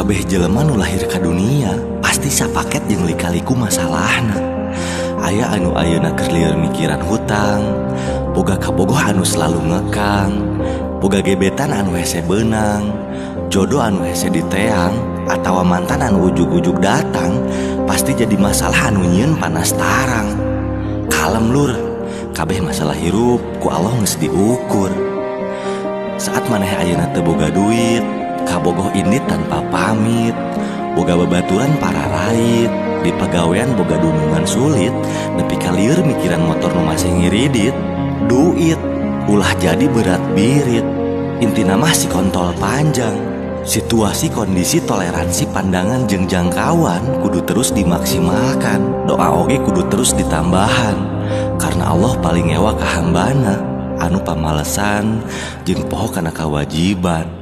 Kabeh jelema nu lahir ka dunia pasti sapaket jeung lika-liku masalahna. Aya anu ayeuna keur lieur mikiran hutang, boga kabogoh anu selalu ngekang, boga gebetan anu hese beunang, jodoh anu hese diteang, atawa mantan anu ujug-ujug datang, pasti jadi masalah anu nyieun panas tarang. Kalem lur, kabeh masalah hirup ku Allah geus diukur. Saat maneh ayeuna teu boga duit, kabogoh indit tanpa pamit, boga babaturan pararait, di pagawean boga dunungan sulit, nepi ka lieur mikiran motor nu masih ngiridit, duit ulah jadi berat birit. Intina mah si kontol panjang. Situasi, kondisi, toleransi, pandangan jeung jangkauan kudu terus dimaksimalkan. Doa oge kudu terus ditambahan, karena Allah paling ngewa ka hambana anu pamalesan jeung poho kana kawajiban.